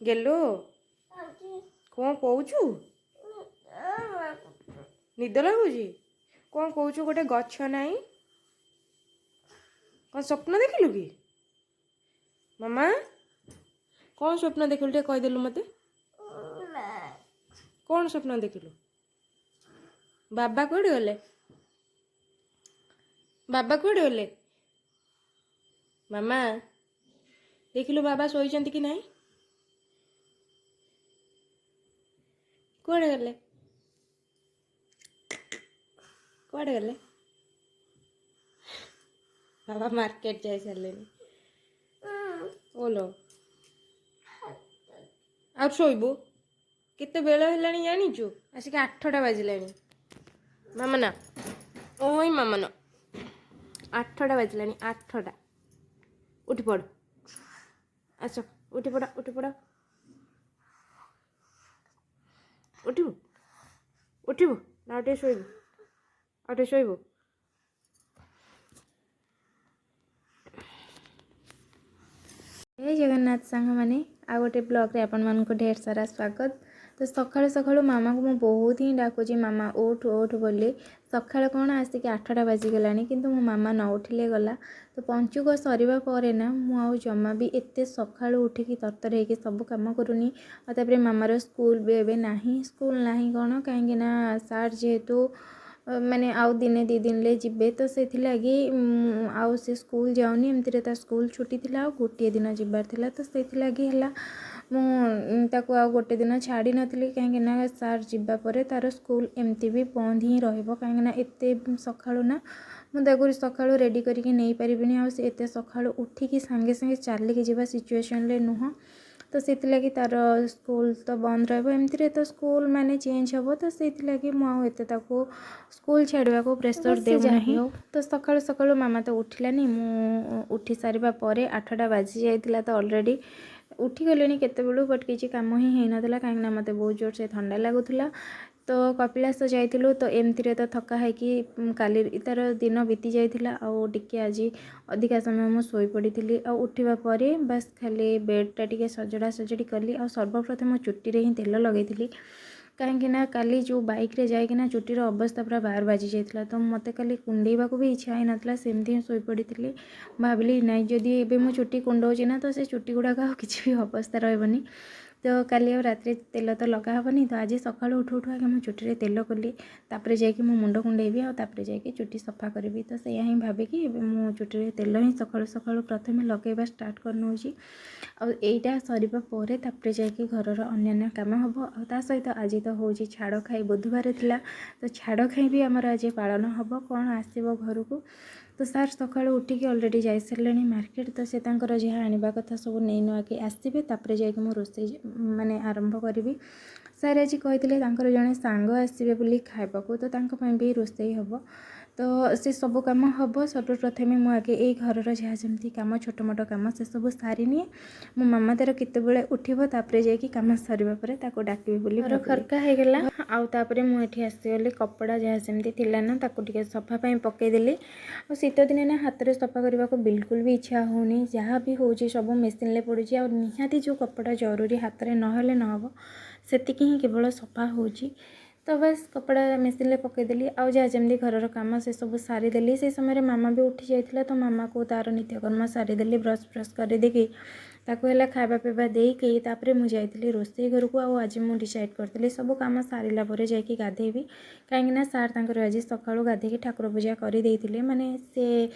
ଗେଲୋ, କ'ଣ କହୁଛୁ? ନିଦ ଲାଗୁଛି? କ'ଣ କହୁଛୁ? ଗୋଟେ ଗଛ ନାହିଁ, କ'ଣ ସ୍ୱପ୍ନ ଦେଖିଲୁ କି ମାମା? କ'ଣ ସ୍ୱପ୍ନ ଦେଖିଲୁ ଟିକେ କହିଦେଲୁ ମୋତେ। କ'ଣ ସ୍ୱପ୍ନ ଦେଖିଲୁ? ବାବା କୁଆଡ଼େ ଗଲେ? ବାବା କୁଆଡ଼େ ଗଲେ ମାମା? ଦେଖିଲୁ ବାବା ଶୋଇଛନ୍ତି କି ନାହିଁ? କୁଆଡ଼େ ଗଲେ? କୁଆଡ଼େ ଗଲେ ବାବା? ମାର୍କେଟ ଯାଇ ସାରିଲେଣି। ଓଲୋ, ଆଉ ଶୋଇବୁ? କେତେ ବେଳ ହେଲାଣି ଜାଣିଛୁ? ଆସିକି 8ଟା ବାଜିଲାଣି ମାମନା। ଓଇ ମାମନ, 8ଟା ବାଜିଲାଣି, 8ଟା। ଉଠି ପଡ଼, ଆସ, ଉଠି ପଡ଼, ଉଠି ପଡ଼। ଉଠିବୁ? ଉଠିବୁ ନା ଆଉ ଟିକେ ଶୋଇବୁ? ଆଉ ଟିକେ ଶୋଇବୁ? ଜୟ ଜଗନ୍ନାଥ ସାଙ୍ଗମାନେ, ଆଉ ଗୋଟେ ବ୍ଲଗ୍ରେ ଆପଣମାନଙ୍କୁ ଢେର ସାରା ସ୍ୱାଗତ। ତ ସକାଳୁ ସକାଳୁ ମାମାକୁ ମୁଁ ବହୁତ ହିଁ ଡାକୁଛି, ମାମା ଉଠ ଉଠ ବୋଲି। ସକାଳ କ'ଣ, ଆସିକି 8ଟା ବାଜିଗଲାଣି, କିନ୍ତୁ ମୋ ମାମା ନ ଉଠିଲେ ଗଲା। ତ ପଞ୍ଚୁକ ସରିବା ପରେ ନା ମୁଁ ଆଉ ଜମା ବି ଏତେ ସକାଳୁ ଉଠିକି ତରତର ହେଇକି ସବୁ କାମ କରୁନି। ଆଉ ତାପରେ ମାମାର ସ୍କୁଲ ବି ଏବେ ନାହିଁ। ସ୍କୁଲ ନାହିଁ କ'ଣ, କାହିଁକି ନା ସାର୍ ଯେହେତୁ ମାନେ ଆଉ ଦିନେ 2 ଦିନରେ ଯିବେ, ତ ସେଥିଲାଗି ଆଉ ସେ ସ୍କୁଲ ଯାଉନି। ଏମିତିରେ ତା ସ୍କୁଲ ଛୁଟି ଥିଲା, ଆଉ ଗୋଟିଏ ଦିନ ଯିବାର ଥିଲା, ତ ସେଥିଲାଗି ହେଲା ମୁଁ ତାକୁ ଆଉ ଗୋଟେ ଦିନ ଛାଡ଼ି ନଥିଲି। କାହିଁକି ନା ସାର୍ ଯିବା ପରେ ତାର ସ୍କୁଲ ଏମିତି ବି ବନ୍ଦ ହିଁ ରହିବ, କାହିଁକିନା ଏତେ ସକାଳୁ ନା ମୁଁ ତାକୁ ସକାଳୁ ରେଡ଼ି କରିକି ନେଇପାରିବିନି, ଆଉ ସେ ଏତେ ସକାଳୁ ଉଠିକି ସାଙ୍ଗେ ସାଙ୍ଗେ ଚାଲିକି ଯିବା ସିଚୁଏସନ୍ରେ ନୁହଁ। ତ ସେଥିଲାଗି ତାର ସ୍କୁଲ ତ ବନ୍ଦ ରହିବ। ଏମିତିରେ ତ ସ୍କୁଲ ମାନେ ଚେଞ୍ଜ ହେବ, ତ ସେଇଥିଲାଗି ମୁଁ ଆଉ ଏତେ ତାକୁ ସ୍କୁଲ ଛାଡ଼ିବାକୁ ପ୍ରେସର୍ ଦେଉନାହିଁ। ତ ସକାଳୁ ସକାଳୁ ମାମା ତ ଉଠିଲାନି। ମୁଁ ଉଠି ସାରିବା ପରେ 8ଟା ବାଜି ଯାଇଥିଲା, ତ ଅଲରେଡ଼ି ଉଠିଗଲିଣି କେତେବେଳୁ, ବଟ୍ କିଛି କାମ ହିଁ ହେଇନଥିଲା, କାହିଁକିନା ମୋତେ ବହୁତ ଜୋରସେ ଥଣ୍ଡା ଲାଗୁଥିଲା। ତ କପିଳାସ ଯାଇଥିଲୁ, ତ ଏମିତିରେ ତ ଥକା ହେଇକି କାଲି ତାର ଦିନ ବିତି ଯାଇଥିଲା, ଆଉ ଟିକେ ଆଜି ଅଧିକା ସମୟ ମୁଁ ଶୋଇପଡ଼ିଥିଲି। ଆଉ ଉଠିବା ପରେ ବାସ୍ ଖାଲି ବେଡ଼୍ଟା ଟିକେ ସଜଡ଼ା ସଜଡ଼ି କଲି, ଆଉ ସର୍ବପ୍ରଥମ ଚୁଟିରେ ହିଁ ତେଲ ଲଗେଇଥିଲି, କାହିଁକିନା କାଲି ଯେଉଁ ବାଇକ୍ରେ ଯାଇକିନା ଚୁଟିର ଅବସ୍ଥା ପୁରା ବାର ବାଜି ଯାଇଥିଲା। ତ ମୋତେ କାଲି କୁଣ୍ଡେଇବାକୁ ବି ଇଚ୍ଛା ହେଇନଥିଲା, ସେମିତି ହିଁ ଶୋଇପଡ଼ିଥିଲି। ଭାବିଲି ନାଇଁ, ଯଦି ଏବେ ମୁଁ ଚୁଟି କୁଣ୍ଡଉଛି ନା, ତ ସେ ଚୁଟି ଗୁଡ଼ାକ ଆଉ କିଛି ବି ଅବସ୍ଥା ରହିବନି। ତ କାଲି ଆଉ ରାତିରେ ତେଲ ତ ଲଗା ହେବନି, ତ ଆଜି ସକାଳୁ ଉଠୁ ଉଠୁ ଆଗେ ମୁଁ ଚୁଟିରେ ତେଲ କଲି, ତାପରେ ଯାଇକି ମୁଁ ମୁଣ୍ଡ କୁଣ୍ଡେଇବି, ଆଉ ତାପରେ ଯାଇକି ଚୁଟି ସଫା କରିବି। ତ ସେଇଆ ହିଁ ଭାବିକି ଏବେ ମୁଁ ଚୁଟିରେ ତେଲ ହିଁ ସକାଳୁ ସକାଳୁ ପ୍ରଥମେ ଲଗେଇବା ଷ୍ଟାର୍ଟ କରିନେଉଛି, ଆଉ ଏଇଟା ସରିବା ପରେ ତାପରେ ଯାଇକି ଘରର ଅନ୍ୟାନ୍ୟ କାମ ହେବ। ଆଉ ତା ସହିତ ଆଜି ତ ହେଉଛି ଛାଡ଼ ଖାଇ, ବୁଧବାର ଥିଲା, ତ ଛାଡ଼ ଖାଇ ବି ଆମର ଆଜି ପାଳନ ହେବ। କ'ଣ ଆସିବ ଘରକୁ, ତ ସାର୍ ସକାଳୁ ଉଠିକି ଅଲରେଡ଼ି ଯାଇସାରିଲେଣି ମାର୍କେଟ, ତ ସେ ତାଙ୍କର ଯାହା ଆଣିବା କଥା ସବୁ ନେଇ ନୁଆକି ଆସିବେ, ତାପରେ ଯାଇକି ମୁଁ ରୋଷେଇ ମାନେ ଆରମ୍ଭ କରିବି। ସାର୍ ଆଜି କହିଥିଲେ ତାଙ୍କର ଜଣେ ସାଙ୍ଗ ଆସିବେ ବୋଲି ଖାଇବାକୁ, ତ ତାଙ୍କ ପାଇଁ ବି ରୋଷେଇ ହେବ, ତ ସେ ସବୁ କାମ ହେବ। ସର୍ବପ୍ରଥମେ ମୁଁ ଆଗେ ଏଇ ଘରର ଯାହା ଯେମିତି କାମ, ଛୋଟ ମୋଟ କାମ, ସେସବୁ ସାରିନିଏ। ମୋ ମାମା ତାର କେତେବେଳେ ଉଠିବ, ତାପରେ ଯାଇକି କାମ ସରିବା ପରେ ତାକୁ ଡାକିବି ବୋଲି। ଘର ଖରକା ହେଇଗଲା, ଆଉ ତାପରେ ମୁଁ ଏଠି ଆସିଗଲି, କପଡ଼ା ଯାହା ସେମିତି ଥିଲା ନା ତାକୁ ଟିକେ ସଫା ପାଇଁ ପକେଇଦେଲି। ଆଉ ଶୀତ ଦିନେ ନା ହାତରେ ସଫା କରିବାକୁ ବିଲକୁଲ ବି ଇଚ୍ଛା ହେଉନି, ଯାହା ବି ହେଉଛି ସବୁ ମେସିନ୍ରେ ପଡ଼ୁଛି। ଆଉ ନିହାତି ଯେଉଁ କପଡ଼ା ଜରୁରୀ ହାତରେ ନହେଲେ ନହେବ, ସେତିକି ହିଁ କେବଳ ସଫା ହେଉଛି। ତ ବାସ୍ କପଡ଼ା ମେସିନ୍ରେ ପକେଇଦେଲି, ଆଉ ଯାହା ଯେମିତି ଘରର କାମ ସେସବୁ ସାରିଦେଲି। ସେଇ ସମୟରେ ମାମା ବି ଉଠି ଯାଇଥିଲା, ତ ମାମାକୁ ତା'ର ନିତ୍ୟକର୍ମ ସାରିଦେଲି, ବ୍ରସ୍ ଫ୍ରସ୍ କରିଦେଇକି ତାକୁ ହେଲା ଖାଇବା ପିଇବା ଦେଇକି ତାପରେ ମୁଁ ଯାଇଥିଲି ରୋଷେଇ ଘରକୁ। ଆଉ ଆଜି ମୁଁ ଡିସାଇଡ଼୍ କରିଥିଲି ସବୁ କାମ ସାରିଲା ପରେ ଯାଇକି ଗାଧେଇବି, କାହିଁକିନା ସାର୍ ତାଙ୍କର ଆଜି ସକାଳୁ ଗାଧେଇକି ଠାକୁର ପୂଜା କରିଦେଇଥିଲେ। ମାନେ ସେ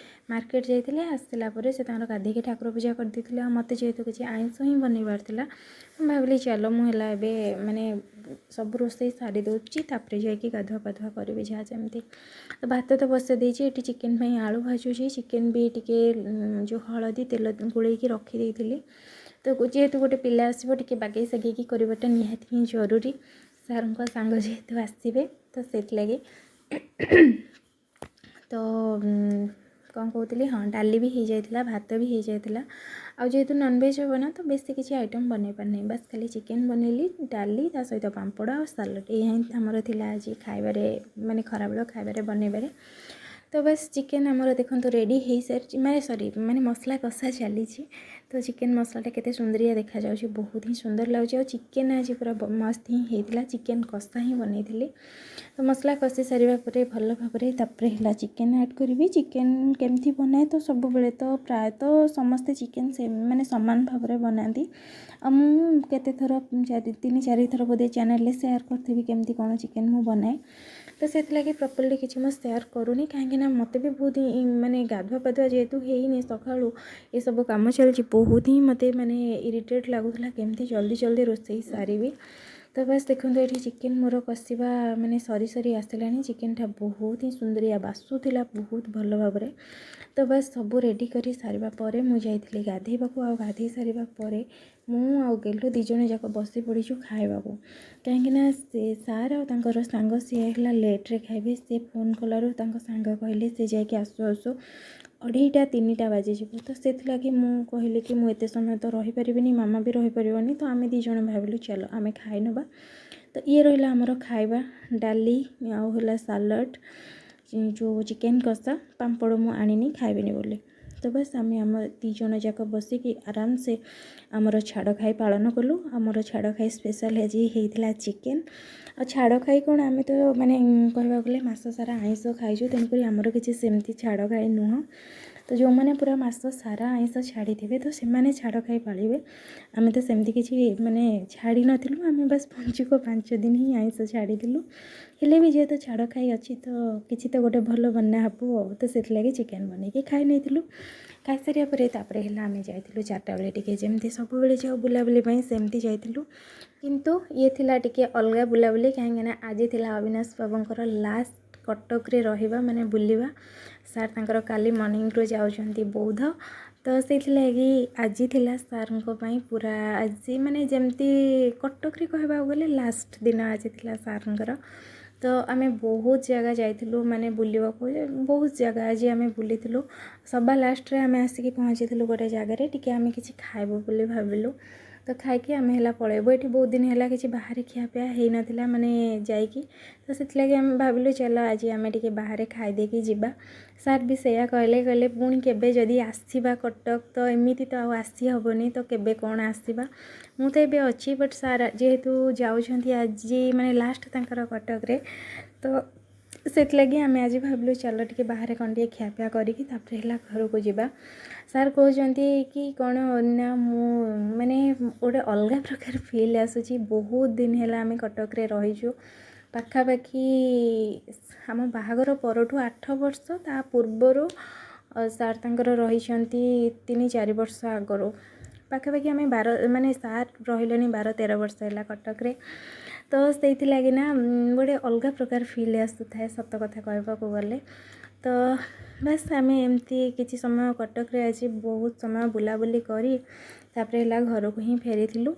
ମାର୍କେଟ ଯାଇଥିଲେ, ଆସିଲା ପରେ ସେ ତାଙ୍କର ଗାଧେଇକି ଠାକୁର ପୂଜା କରିଦେଇଥିଲେ। ଆଉ ମୋତେ ଯେହେତୁ କିଛି ଆଇଁଷ ହିଁ ବନେଇବାର ଥିଲା, ମୁଁ ଭାବିଲି ଚାଲ ମୁଁ ହେଲା ଏବେ ମାନେ ସବୁ ରୋଷେଇ ସାରି ଦେଉଛି, ତାପରେ ଯାଇକି ଗାଧୁଆ ପାଧୁଆ କରିବି ଯାହା ଯେମିତି। ତ ଭାତ ତ ବସାଇ ଦେଇଛି, ଏଠି ଚିକେନ୍ ପାଇଁ ଆଳୁ ଭାଜୁଛି। ଚିକେନ୍ ବି ଟିକେ ଯେଉଁ ହଳଦୀ ତେଲ ଗୋଳେଇକି ରଖିଦେଇଥିଲି। ତ ଯେହେତୁ ଗୋଟେ ପିଲା ଆସିବ, ଟିକେ ବାଗେଇ ସାଗେଇକି କରିବାଟା ନିହାତି ହିଁ ଜରୁରୀ, ସାର୍ଙ୍କ ସାଙ୍ଗ ଯେହେତୁ ଆସିବେ, ତ ସେଥିଲାଗି। ତ କ'ଣ କହୁଥିଲି, ହଁ, ଡାଲି ବି ହେଇଯାଇଥିଲା, ଭାତ ବି ହେଇଯାଇଥିଲା। ଆଉ ଯେହେତୁ ନନଭେଜ୍ ହେବ ନା, ତ ବେଶୀ କିଛି ଆଇଟମ୍ ବନେଇ ପାରିନି, ବାସ୍ ଖାଲି ଚିକେନ୍ ବନେଇଲି, ଡାଲି, ତା ସହିତ ପାମ୍ପଡ଼ ଆଉ ସାଲାଡ଼, ଏଇଆ ହିଁ ଆମର ଥିଲା ଆଜି ଖାଇବାରେ, ମାନେ ଖରାବେଳ ଖାଇବାରେ ବନେଇବାରେ। ତ ବାସ୍, ଚିକେନ୍ ଆମର ଦେଖନ୍ତୁ ରେଡ଼ି ହେଇସାରିଛି, ମାନେ ସରି, ମାନେ ମସଲା କଷା ଚାଲିଛି। ତ ଚିକେନ୍ ମସଲାଟା କେତେ ସୁନ୍ଦରିଆ ଦେଖାଯାଉଛି, ବହୁତ ହିଁ ସୁନ୍ଦର ଲାଗୁଛି। ଆଉ ଚିକେନ୍ ଆଜି ପୁରା ମସ୍ତ ହିଁ ହେଇଥିଲା, ଚିକେନ୍ କଷା ହିଁ ବନେଇଥିଲି। ତ ମସଲା କଷି ସାରିବା ପରେ ଭଲ ଭାବରେ ତାପରେ ହେଲା ଚିକେନ୍ ଆଡ଼୍ କରିବି। ଚିକେନ୍ କେମିତି ବନାଏ? ତ ସବୁବେଳେ ତ ପ୍ରାୟତଃ ସମସ୍ତେ ଚିକେନ୍ ସେ ମାନେ ସମାନ ଭାବରେ ବନାନ୍ତି। ଆଉ ମୁଁ କେତେ ଥର, ଚାରି ତିନି ଚାରି ଥର ବୋଧେ ଚ୍ୟାନେଲରେ ସେୟାର କରିଥିବି କେମିତି କ'ଣ ଚିକେନ୍ ମୁଁ ବନାଏ। ତ ସେଥିଲାଗି ପ୍ରପରଲି କିଛି ମୁଁ ସେୟାର କରୁନି, କାହିଁକିନା ମୋତେ ବି ବହୁତ ମାନେ ଗାଧୁଆ ପାଧୁଆ ଯେହେତୁ ହେଇନି ସକାଳୁ, ଏସବୁ କାମ ଚାଲିଛି, ବହୁତ ହିଁ ମୋତେ ମାନେ ଇରିଟେଟ୍ ଲାଗୁଥିଲା କେମିତି ଜଲ୍ଦି ଜଲ୍ଦି ରୋଷେଇ ସାରିବି। ତ ବାସ୍, ଦେଖନ୍ତୁ ଏଠି ଚିକେନ୍ ମୋର କଷିବା ମାନେ ସରି ସରି ଆସିଲାଣି। ଚିକେନ୍ଟା ବହୁତ ହିଁ ସୁନ୍ଦରିଆ ବାସୁଥିଲା ବହୁତ ଭଲ ଭାବରେ। ତ ବାସ୍, ସବୁ ରେଡ଼ି କରି ସାରିବା ପରେ ମୁଁ ଯାଇଥିଲି ଗାଧେଇବାକୁ। ଆଉ ଗାଧେଇ ସାରିବା ପରେ ମୁଁ ଆଉ ଗେଲୁ ଦୁଇ ଜଣ ଯାକ ବସି ପଡ଼ିଛୁ ଖାଇବାକୁ, କାହିଁକିନା ସେ ସାର୍ ଆଉ ତାଙ୍କର ସାଙ୍ଗ ସିଏ ହେଲା ଲେଟ୍ରେ ଖାଇବେ। ସେ ଫୋନ୍ କଲାରୁ ତାଙ୍କ ସାଙ୍ଗ କହିଲେ ସେ ଯାଇକି ଆସୁ ଆସୁ 2:30 3ଟା ବାଜିଯିବ। ତ ସେଥିଲାଗି ମୁଁ କହିଲି କି ମୁଁ ଏତେ ସମୟ ତ ରହିପାରିବିନି, ମାମା ବି ରହିପାରିବନି। ତ ଆମେ ଦୁଇ ଜଣ ଭାବିଲୁ ଚାଲ ଆମେ ଖାଇନେବା। ତ ଇଏ ରହିଲା ଆମର ଖାଇବା, ଡାଲି ଆଉ ହେଲା ସାଲାଡ଼, ଯେଉଁ ଚିକେନ୍ କଷା, ପାମ୍ପଡ଼ ମୁଁ ଆଣିନି ଖାଇବିନି ବୋଲି। ତ ବାସ୍, ଆମେ ଆମ ଦୁଇ ଜଣ ଯାକ ବସିକି ଆରାମସେ ଆମର ଛାଡ଼ ଖାଇ ପାଳନ କଲୁ। ଆମର ଛାଡ଼ ଖାଇ ସ୍ପେଶାଲ୍ ଆଜି ହେଇଥିଲା ଚିକେନ୍। ଆଉ ଛାଡ଼ ଖାଇ କ'ଣ, ଆମେ ତ ମାନେ କହିବାକୁ ଗଲେ ମାସ ସାରା ଆଇଁଷ ଖାଇଛୁ, ତେଣୁକରି ଆମର କିଛି ସେମିତି ଛାଡ଼ ଖାଇ ନୁହଁ। ତ ଯେଉଁମାନେ ପୁରା ମାସ ସାରା ଆଇଁଷ ଛାଡ଼ିଥିବେ, ତ ସେମାନେ ଛାଡ଼ ଖାଇ ପାଳିବେ। ଆମେ ତ ସେମିତି କିଛି ମାନେ ଛାଡ଼ି ନଥିଲୁ, ଆମେ ବାସ୍ ପଞ୍ଚୁକ 5 ଦିନ ହିଁ ଆଇଁଷ ଛାଡ଼ିଥିଲୁ। ହେଲେ ବି ଯେହେତୁ ଛାଡ଼ ଖାଇ ଅଛି, ତ କିଛି ତ ଗୋଟେ ଭଲ ବନା ହେବ ଆଉ। ତ ସେଥିଲାଗି ଚିକେନ୍ ବନେଇକି ଖାଇ ନେଇଥିଲୁ। ଖାଇସାରିବା ପରେ ତାପରେ ହେଲା ଆମେ ଯାଇଥିଲୁ 4ଟା ବେଳେ ଟିକେ, ଯେମିତି ସବୁବେଳେ ଯାଉ ବୁଲାବୁଲି ପାଇଁ ସେମିତି ଯାଇଥିଲୁ। କିନ୍ତୁ ଇଏ ଥିଲା ଟିକେ ଅଲଗା ବୁଲାବୁଲି, କାହିଁକିନା ଆଜି ଥିଲା ଅବିନାଶ ବାବୁଙ୍କର ଲାଷ୍ଟ କଟକରେ ରହିବା, ମାନେ ବୁଲିବା। ସାର୍ ତାଙ୍କର କାଲି ମର୍ଣ୍ଣିଂରୁ ଯାଉଛନ୍ତି ବୌଦ୍ଧ। ତ ସେଇଥିଲାଗି ଆଜି ଥିଲା ସାର୍ଙ୍କ ପାଇଁ ପୁରା ଆଜି ମାନେ ଯେମିତି କଟକରେ କହିବାକୁ ଗଲେ ଲାଷ୍ଟ ଦିନ ଆଜି ଥିଲା ସାର୍ଙ୍କର। ତ ଆମେ ବହୁତ ଜାଗା ଯାଇଥିଲୁ ମାନେ ବୁଲିବାକୁ, ବହୁତ ଜାଗା ଆଜି ଆମେ ବୁଲିଥିଲୁ। ସବା ଲାଷ୍ଟରେ ଆମେ ଆସିକି ପହଞ୍ଚିଥିଲୁ ଗୋଟେ ଜାଗାରେ, ଟିକେ ଆମେ କିଛି ଖାଇବୁ ବୋଲି ଭାବିଲୁ। ତ ଖାଇକି ଆମେ ହେଲା ପଳେଇବୁ। ଏଠି ବହୁତ ଦିନ ହେଲା କିଛି ବାହାରେ ଖିଆପିଆ ହେଇନଥିଲା ମାନେ ଯାଇକି। ତ ସେଥିଲାଗି ଆମେ ଭାବିଲୁ ଚାଲ ଆଜି ଆମେ ଟିକେ ବାହାରେ ଖାଇଦେଇକି ଯିବା। ସାର୍ ବି ସେଇଆ କହିଲେ, କହିଲେ ପୁଣି କେବେ ଯଦି ଆସିବା କଟକ, ତ ଏମିତି ତ ଆଉ ଆସି ହେବନି, ତ କେବେ କ'ଣ ଆସିବା। ମୁଁ ତ ଏବେ ଅଛି, ବଟ୍ ସାର୍ ଯେହେତୁ ଯାଉଛନ୍ତି ଆଜି ମାନେ ଲାଷ୍ଟ ତାଙ୍କର କଟକରେ, ତ ସେଥିଲାଗି ଆମେ ଆଜି ଭାବିଲୁ ଚାଲ ଟିକେ ବାହାରେ କ'ଣ ଟିକେ ଖିଆପିଆ କରିକି ତାପରେ ହେଲା ଘରକୁ ଯିବା। ସାର୍ କହୁଛନ୍ତି କି କ'ଣ ନା ମୁଁ ମାନେ ଗୋଟେ ଅଲଗା ପ୍ରକାର ଫିଲ୍ ଆସୁଛି। ବହୁତ ଦିନ ହେଲା ଆମେ କଟକରେ ରହିଛୁ, ପାଖାପାଖି ଆମ ବାହାଘର ପରଠୁ 8 ବର୍ଷ, ତା ପୂର୍ବରୁ ସାର୍ ତାଙ୍କର ରହିଛନ୍ତି 3-4 ବର୍ଷ ଆଗରୁ। ପାଖାପାଖି ଆମେ 12, ମାନେ ସାର୍ ରହିଲେଣି 12-13 ବର୍ଷ ହେଲା କଟକରେ। ତ ସେଇଥିଲାଗି ନା ଗୋଟେ ଅଲଗା ପ୍ରକାର ଫିଲ୍ ଆସୁଥାଏ ସତ କଥା କହିବାକୁ ଗଲେ। ତ ବାସ୍, ଆମେ ଏମିତି କିଛି ସମୟ କଟକରେ ଆଜି ବହୁତ ସମୟ ବୁଲାବୁଲି କରି ତାପରେ ହେଲା ଘରକୁ ହିଁ ଫେରିଥିଲୁ।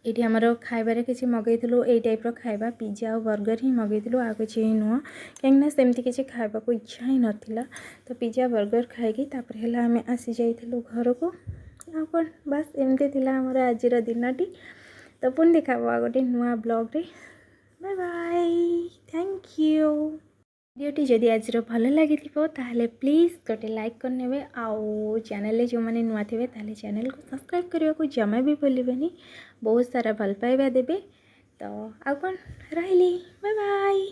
ଏଇଠି ଆମର ଖାଇବାରେ କିଛି ମଗେଇଥିଲୁ, ଏଇ ଟାଇପ୍ର ଖାଇବା, ପିଜା ଆଉ ବର୍ଗର ହିଁ ମଗେଇଥିଲୁ, ଆଉ କିଛି ହିଁ ନୁହଁ, କାହିଁକିନା ସେମିତି କିଛି ଖାଇବାକୁ ଇଚ୍ଛା ହିଁ ନଥିଲା। ତ ପିଜା ବର୍ଗର ଖାଇକି ତାପରେ ହେଲା ଆମେ ଆସିଯାଇଥିଲୁ ଘରକୁ। ଆଉ କ'ଣ, ବାସ୍ ଏମିତି ଥିଲା ଆମର ଆଜିର ଦିନଟି। ତ ପୁଣି ଦେଖା ହେବ ଆଉ ଗୋଟେ ନୂଆ ବ୍ଲଗ୍ରେ। Bye bye, thank you. ଭିଡ଼ିଓଟି ଯଦି ଆଜିର ଭଲ ଲାଗିଥିବ, ତାହେଲେ ପ୍ଲିଜ୍ ଗୋଟେ ଲାଇକ୍ କରିନେବେ। ଆଉ ଚ୍ୟାନେଲରେ ଯେଉଁମାନେ ନୂଆ ଥିବେ, ତାହେଲେ ଚ୍ୟାନେଲକୁ ସବସ୍କ୍ରାଇବ୍ କରିବାକୁ ଜମା ବି ଭୁଲିବେନି। ବହୁତ ସାରା ଭଲ ପାଇବା ଦେବେ। ତ ଆଉ କ'ଣ, ରହିଲି, ବାଏ ବାଏ।